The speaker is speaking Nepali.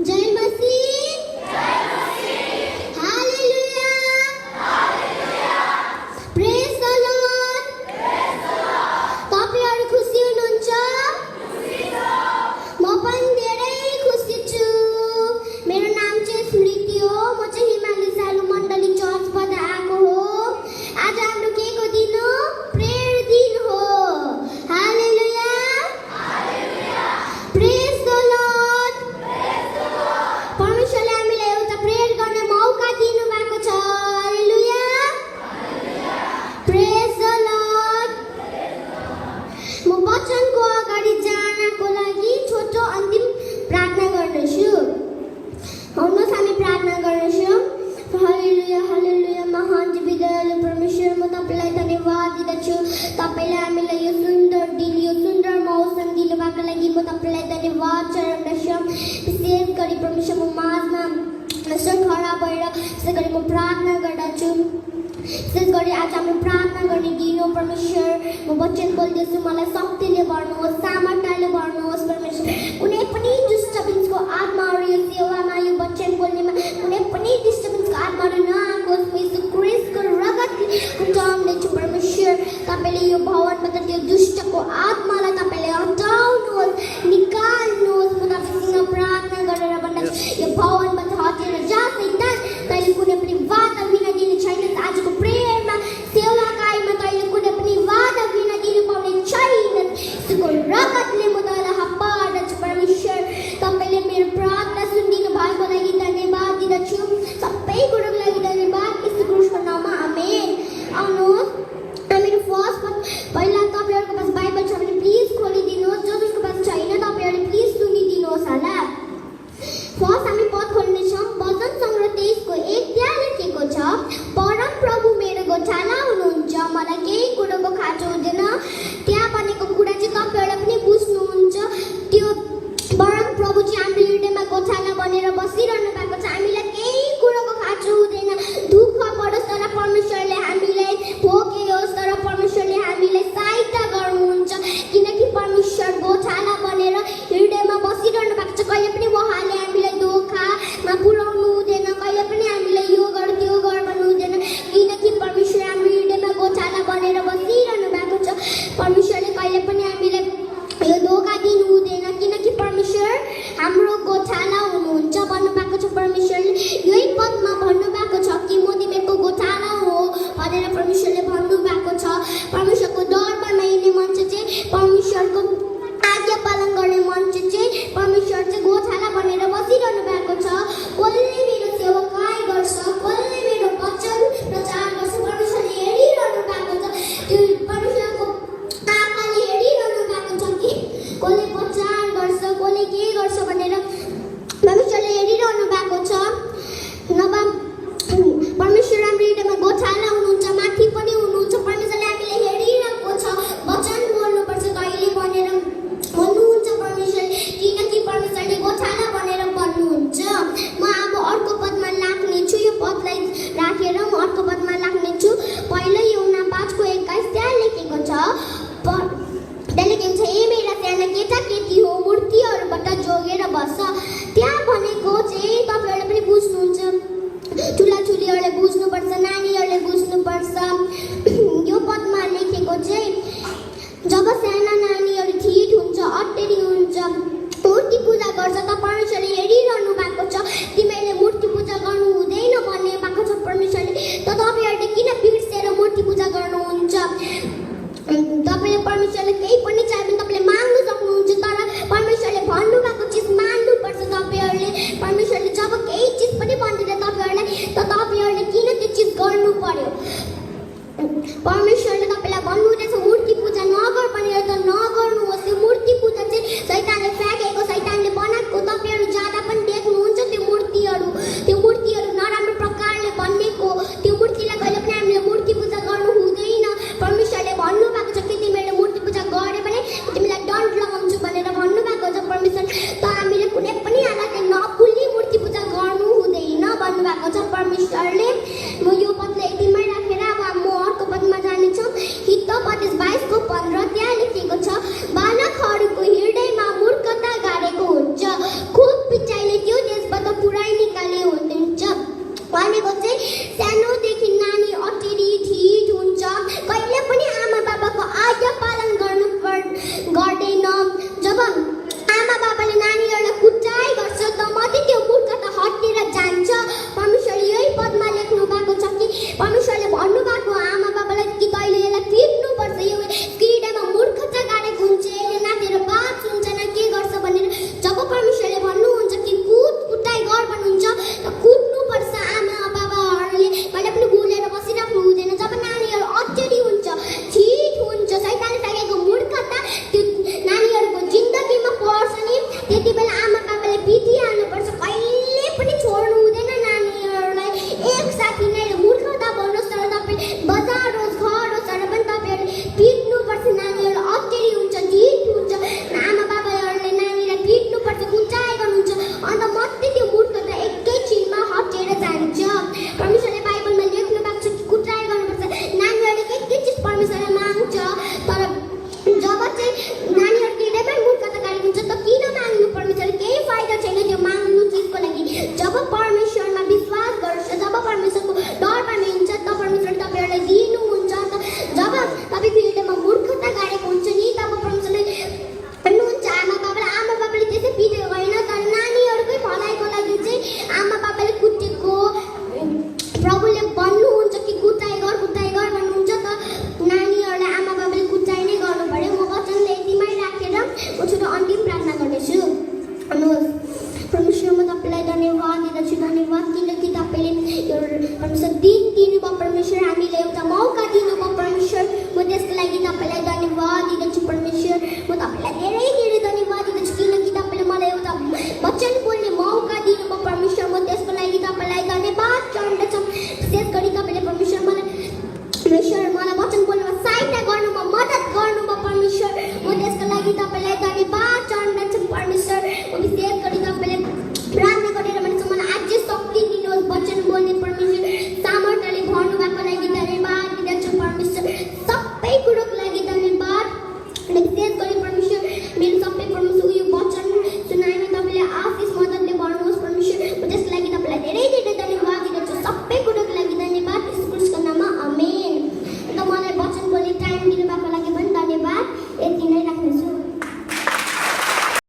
Jay Masih hallelujah praise the lord तपाईहरु खुसी हुनुहुन्छ म पनि धेरै खुसी छु मेरो नाम चाहिँ स्मृति हो म चाहिँ हिमाली सालु मण्डली चर्चबाट आएको हो आज हाम्रो के को दिन हो प्रेयर दिन हो हालेलुया प्रेज द लर्ड परमेश्वरले हामीलाई एउटा प्रेयर गर्ने मौका दिनु भएको छ हालेलुया प्रेज द लर्ड म वचनको अगाडि जानको लागि छोटो अन्तिम प्रार्थना गर्नेछु आउनुहोस् हामी प्रार्थना गर्नेछौँ हालेलुया हालेलुया महान जीविदयालु परमेश्वर म तपाईलाई धन्यवाद दिदछु तपाईले हामीलाई यो सुन्दर दिन यो सुन्दर मौसम दिनुभएको लागि म तपाईलाई धन्यवाद चढाउँदछु विशेष गरी परमेश्वर म माझमा खडा भएर विशेष गरी म प्रार्थना गर्दछु विशेष गरी आज हामी प्रार्थना गर्ने दिन हो परमेश्वर म वचन बोल्दैछु मलाई शक्तिले भर्नुहोस् सामर्थ्यले भर्नुहोस् परमेश्वर कुनै पनि डिस्टर्बेन्सको आत्माहरू यो सेवामा यो वचन बोल्नेमा कुनै पनि डिस्टर्बेन्सको आत्माहरू नआओस् म यीशु क्रिस्टको रगतले हटाउँदैछु परमेश्वर तपाईले यो भवनबाट त्यो दुष्टको आत्मालाई तपाईले हटाउनुहोस् निकाल्नुहोस् म तपाईसँग प्रार्थना गरेर भन्दैछु यो भवनबाट हटेर जा शैतान तैले कुनै पनि वादा बिना दिने छैन आजको प्रेयरमा सेवाकाईमा तैले कुनै पनि वादा बिना दिनु पाउने छैन यसको रगतले म तँलाई हप्पाउँदछु परमेश्वर तपाईले मेरो प्रार्थना सुनिदिनु भएको लागि धन्यवाद दिदछु सबै कुरोको लागि धन्यवाद यीशु क्रिस्टको नाममा आमेन आउनुहोस् हामीहरू फर्स्ट पहिला तपाईहरुको पास बाइबल छ भने प्लिज खोलिदिनुहोस् जसको पास छैन तपाईहरुले प्लिज सुनिदिनुहोस् होला फर्स्ट हामी पद खोल्नेछौँ भजन सङ्ग्रह 23 को 1 त्यहाँ लेखेको छ परम प्रभु मेरो गोठाला हुनुहुन्छ मलाई केही कुरोको खाँचो हुँदैन त्यहाँ भनेको कुरा चाहिँ तपाईहरुले पनि बुझ्नुहुन्छ त्यो परम प्रभु चाहिँ हाम्रो हृदयमा गोठाला बनेर बसिरहनु भएको छ हामीलाई केही कुरोको खाँचो हुँदैन दुःख परोस् तर परमेश्वरले हामीलाई भोग्योस् तर परमेश्वरले हामीलाई सहायता गर्नुहुन्छ किनकि परमेश्वर गोठाला बनेर हृदयमा बसिरहनु भएको छ कहिले पनि उहाँले हामीलाई धोकामा पुर्याउनु हुँदैन कहिले पनि हामीलाई यो गर त्यो गर भन्नु हुँदैन किनकि परमेश्वर हाम्रो हृदयमा गोठाला बनेर बसिरहनु भएको छ परमेश्वरले कहिले पनि हामीलाई यो धोका दिनु हुँदैन किनकि परमेश्वर हाम्रो गोठाला हुनुहुन्छ भन्नुभएको छ परमेश्वरले यही पदमा भन्नुभएको छ कि म तिमीहरूको गोठाला हो भनेर परमेश्वरले भन्नुभएको छ परमेश्वरको दरबारमा हिँड्ने मान्छे चाहिँ परमेश्वरको आज्ञा पालन गर्ने मान्छे चाहिँ परमेश्वर चाहिँ गोठाला बनेर बसिरहनु भएको छ कसले मेरो सेवाकाई गर्छ कसले मेरो वचन प्रचार गर्छ परमेश्वरले हेरिरहनु भएको छ त्यो परमेश्वरको आत्माले हेरिरहनु भएको छ कि कसले प्रचार गर्छ कसले के गर्छ भनेर तपाईँलाई धन्यवाद दिँदछु, धन्यवाद किनकि तपाईँले यो परमेश्वर दिन दिनुभयो। परमेश्वर हामीलाई एउटा